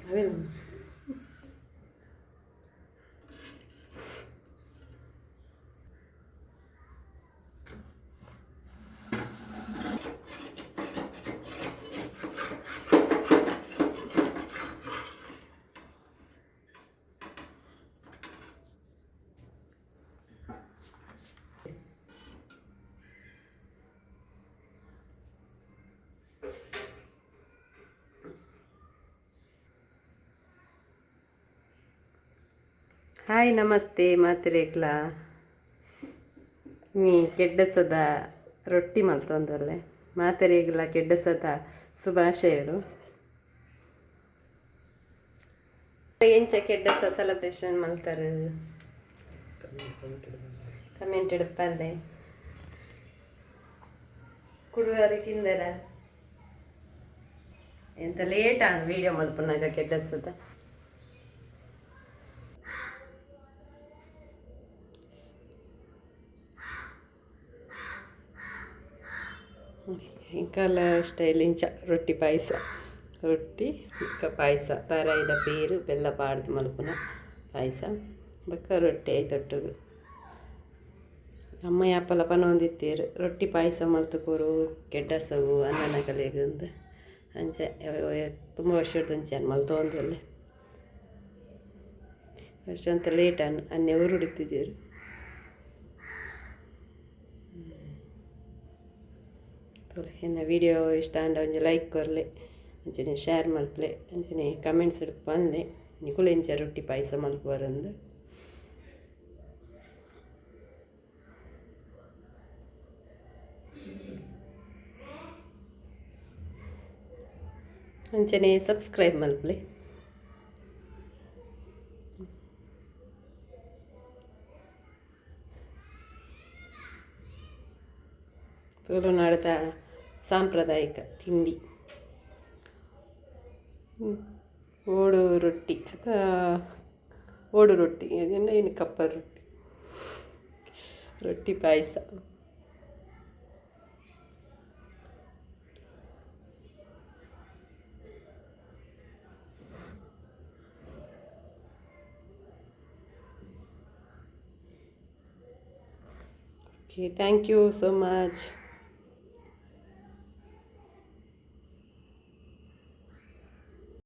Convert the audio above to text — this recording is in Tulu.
ಅವೆಲ್ಲ. ಹಾಯ್, ನಮಸ್ತೆ ಮಾತೆರೆಗ್ಲ. ನೀ ಕೆಡ್ಡಸದ ರೊಟ್ಟಿ ಮಲ್ತೊಂದುಲ್ಲೆ. ಮಾತೆರೆಗ್ಲ ಕೆಡ್ಡಸದ ಶುಭಾಶಯಗಳು. ಎಂಚ ಕೆಡ್ಡಸ ಸೆಲೆಬ್ರೇಷನ್ ಮಲ್ತಾರೆ, ಕಮೆಂಟ್ ಪಲ್ಲೆ. ಕುಡುವಾರ ಕಿಂದರ ಎಂತ ಲೇಟ್ ಆಂಡ್ ವಿಡಿಯೋ ಮಲ್ಪುನಗ ಕೆಡ್ಡಸದ. ಇಂಕಾಲ ಸ್ಟೈಲ್ ಇಂಚ ರೊಟ್ಟಿ ಪಾಯಸ, ರೊಟ್ಟಿ ಬೊಕ್ಕ ಪಾಯಸ, ತಾರಾಯಿದ ಪೇರು ಬೆಲ್ಲ ಪಾಡ್ದು ಮಲ್ಪುನ ಪಾಯಸ ಬೊಕ್ಕ ರೊಟ್ಟಿ ಐತೊಟ್ಟುಗು. ಅಮ್ಮ ಯಾಪಲ ಪನೊಂದಿತ್ತೆರ್ ರೊಟ್ಟಿ ಪಾಯಸ ಮಲ್ತ್ ಕೊರು ಕೆಡ್ಡಸಗು ಅಣ್ಣನಕಲೆಗ್ ಅಂದ್. ಅಂಚ ತುಂಬ ವರ್ಷದ ಮಲ್ತೊಂದುಲ್ಲೆ. ಅಷ್ಟಂತ ಲೇಟ್ ಅನ್ ಅನ್ನೆ ಊರುಡಿತ್ತಿಜೆರ್. ಎನ್ನ ವಿಡಿಯೋ ಇಷ್ಟ ಆಂಡ ಒಂಜಿ ಲೈಕ್ ಕೊರ್ಲೆ, ಅಂಚನೆ ಶೇರ್ ಮಲ್ಪಲೆ, ಅಂಚನೆ ಕಮೆಂಟ್ಸ್ ಪನ್ಲೆ ನಿಕುಲು ಎಂಚ ರೊಟ್ಟಿ ಪಾಯಸ ಮಲ್ಪುವರಂದ್. ಅಂಚನೆ ಸಬ್ಸ್ಕ್ರೈಬ್ ಮಲ್ಪಲೆ. ತುಳುನಾಡದ ಸಾಂಪ್ರದಾಯಿಕ ತಿಂಡಿ ಓಡು ರೊಟ್ಟಿ ಅಥವಾ ಓಡು ರೊಟ್ಟಿ, ಅದನ್ನ ಏನು ಕಪ್ಪ roti, roti payasa. Okay, thank you so much.